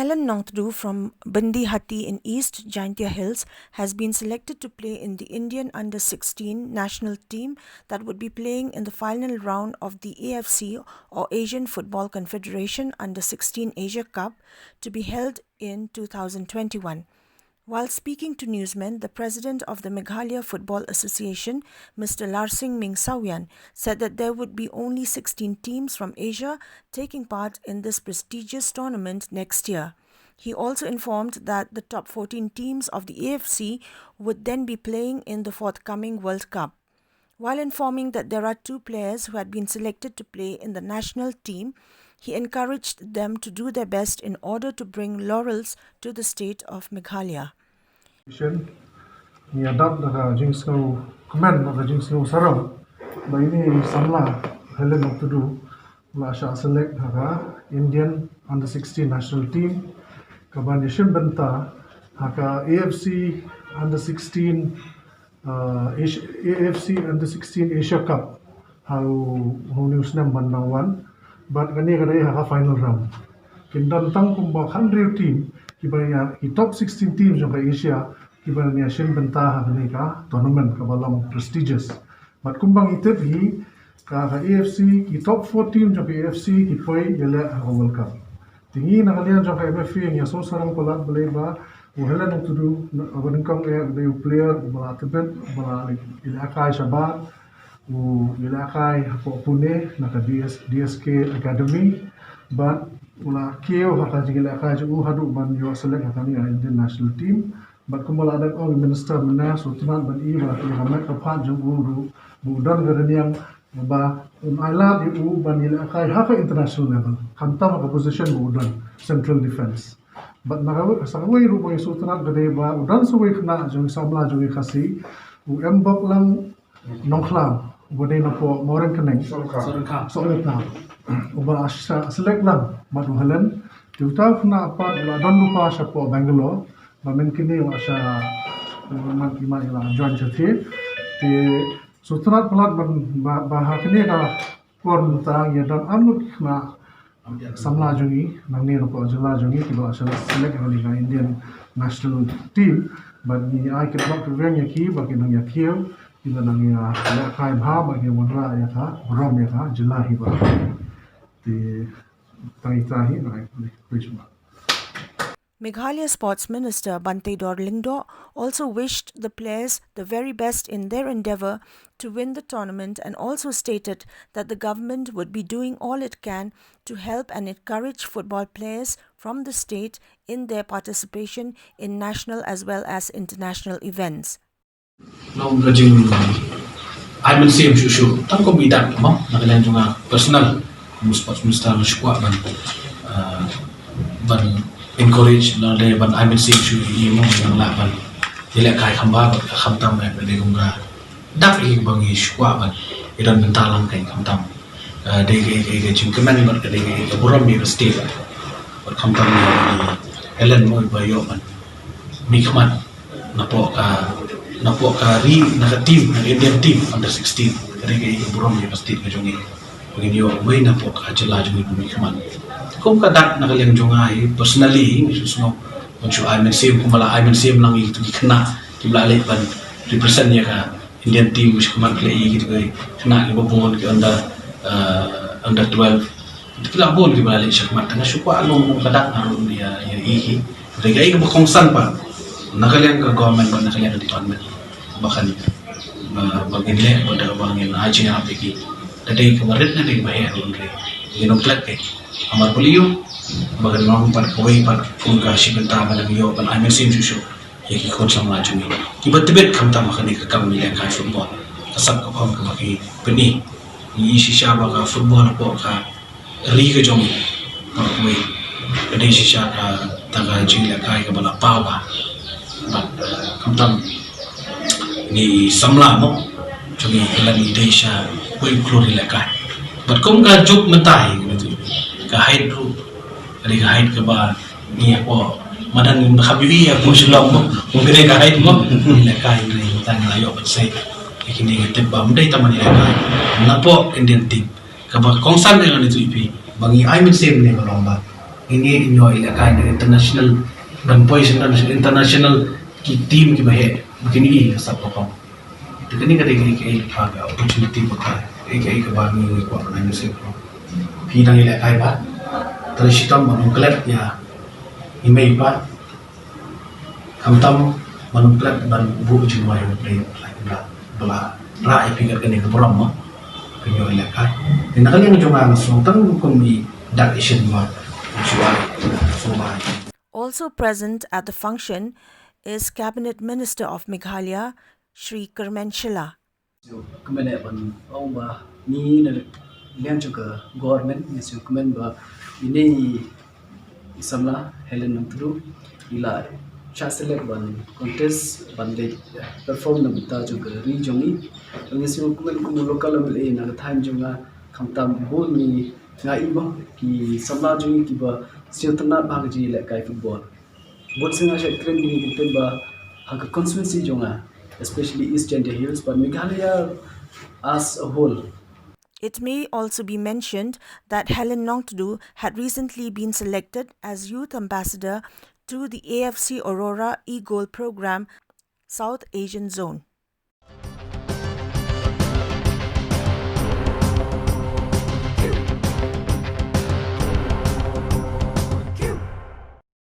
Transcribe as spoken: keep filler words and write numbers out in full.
Helen Nongtdu from Bindihati in East Jaintia Hills has been selected to play in the Indian under sixteen national team that would be playing in the final round of the A F C or Asian Football Confederation under sixteen Asia Cup to be held in two thousand twenty-one. While speaking to newsmen, the president of the Meghalaya Football Association, Mister Larsing Ming Sawian, said that there would be only sixteen teams from Asia taking part in this prestigious tournament next year. He also informed that the top fourteen teams of the A F C would then be playing in the forthcoming World Cup. While informing that there are two players who had been selected to play in the national team, he encouraged them to do their best in order to bring laurels to the state of Meghalaya. Shin, ngi ïa dap da ka jingsngewkmen, da ka jingsngewsarong ba ine i samla Helen Nongtdu la shah select ha ka Indian under sixteen national team kaban ïashim bynta ha ka A F C under sixteen, uh, Asia, A F C under sixteen Asia Cup ha u, ha une u snem ban dang wan. Bad kane ka dei ha ka final round. Kin don tang kumba khathynriew team kiba ïa, ki top sixteen teams jong ka Asia kiba ïashim bynta ha kane ka tournament kaba long prestigious. Bad kumba ngi tip hi, ka, ka A F C, ki top four team jong ka A F C ki poi ïaleh ha ka World Cup. Te ngi na ka liang jong ka M F A ngi ïa sngewsarong palat balei ba u Helen Nongtdu, uba nyngkong eh u dei u player uba la tbit, uba la ïalehkai shabar, u ïalehkai hapoh Pune na ka D S, D S K Academy. Bad u la kiew ha ka jingïalehkai jong u haduh ban ïoh select ha kane ka Indian national team. Bad kumba la dep ong i Minister mynne, sngewtynnat ban i ba ïa ka met ka phad jong u ruh, ba u don ka rynïeng ba un ailad ïa u ban ïalehkai ha ka international level, khamtam ha ka position ba u don, central defence. Bad na kawei, sa kawei ruh ba ngi sngewtynnat ka dei ba u don sa uwei khynnah jong i samla jong i Khasi, u Mboklang Nongkhlaw, uba dei napoh Mawryngkneng. Sohryngkhap. Sohryngkhap. Uba la shah select lang bad u Helen. Te uta u khynnah pat u la don lypa shapoh Bangalore. Ba mynta kine u la shah, man ki ma u la join shathie. Te sngewtynnat palat ban ba, ba ha kane ka por mynta ngi ïa don arngut khynnah samla jong ngi nangne napoh jylla jong ngi kiba la shah select ha kane ka Indian national team. Bad ngi ai kyrpad kyrpeng ïa ki ba kin nang ïa kiew, kiba nang ïalehkai bha, ba kin wanrah ïa ka burom ïa ka jylla hi ba. Te tang ita hi, nang ai kyrpad. Meghalaya Sports Minister Banteidor Lyngdoh also wished the players the very best in their endeavour to win the tournament and also stated that the government would be doing all it can to help and encourage football players from the state in their participation in national as well as international events. Long ka jing ai mynsiem shuh shuh tang kum i dak mo na ka liang jong nga personal kum sports minister nga shu kwah ban ban encourage lane ban ai mynsiem shuh ïa i mo nang lah ban ïalehkai kham bha bad khamtam eh ka dei kum ka dak ïa ba ngi shu kwah ban ïa don bynta lang ka khamtam. Dei ka jingkmen bad ka dei ka burom ïa ka state bad khamtam ïa i Helen mo ba ïoh ban mihkhmat napoh ka, napoh ka ri, na ka team, na ka Indian team under sixteen. Ka dei ka burom ïa ka state ka jong ngi. Ba ngin ïoh wei napoh ka jylla jong ngi ba mihkhmat. Kum ka dak na ka liang jong nga hi personally ngi shu sngew ban shu ai mynsiem kumba la ai mynsiem lang ïa kito ki khynnah kiba la leit ban represent ïa ka Indian team ba shu khmat leh ïa kito ki khynnah kiba bun ki under, under twelve. Ki la bun kiba la leit shakhmat, te nga shu kwah long kum ka dak nga ruh ïa ïa i hi. Te kaei kaba kongsan pat na ka liang ka government bad na ka liang ka department ba kan ba ngin leh bad ba ngin ai jingïarap ïa ki. Te dei kaba rit ne dei kaba heh ruh, ngin ym klet peit. Namar balei? Ba kan long pat kawei pat kum ka shi bynta ba nang ïoh ban ai mynsiem shuh shuh ïa ki khun samla jong ngi kiba tbit khamtam ha kane ka kam ïalehkai football. Ka sap ka phong kaba ki pyni. Ngi i shisha ba ka football hapoh ka ri ka jong ngi, baroh kawei, ka dei shisha kata ka jingïalehkai kaba la paw bha. Bad khamtam ngi samla mo jong ngi, ka la ngi dei shisha kawei u klur ïalehkai. Bad kum ka juk mynta hi ka height ruh ka dei ka height kaba ngi hapoh madan ngi kham ïohi hapoh Shillong mo, kum ka dei ka height mo. Ïalehkai ngi mynta ngi la ïoh ban sei. Kine ngi tip ba ym dei tang ban ïalehkai napoh Indian team. Kaba kongsan ïa ngi tu i phi ba ngi ai mynsiem ne ba long ba Ini i ñiuh i lehkai na international, ban poi sha international, international ki team kiba heh, ba kin ïohi ka sap ka pop. Te kane ka dei ka, ka, ka, ka opportunity ba ka, ka, ka, kaba ngi, ngi kwah ban ai mynsiem. Phi dang i lehkai ba, te lada shitom ban ym klet ïa i mei i pa, khamtam ban ym klet ban buh jingmai ha u Blei, ba la, ba la rah ïa phi kat kane ka burom mo. Ka ñiuh i lehkai. Te na ka liang jong nga nga sngew tang kum i dak i shin mo. Shuwa, shuwa. Also present at the function is Cabinet Minister of Meghalaya, Shri Kyrmen Shylla. Kmen eh ban ong ba ngi na liang jong ka government ngi shu kmen ba ine i samla Helen Nongtdu i la shah select ban contest ban leit perform na bynta jong ka ri jong ngi. Ngi shu kmen kum u local M L A na ka thaiñ jong nga, khamtam bun ngi nga i ba ki samla jong ngi kiba sngewtynnat bha ka jingïalehkai football. Bun sien nga shait kren kine ki ktien ba ha ka constituency jong nga, especially East Jaintia Hills, but Meghalaya as a whole. It may also be mentioned that Helen Nongtdu had recently been selected as Youth Ambassador to the A F C Aurora E-Goal Programme South Asian Zone.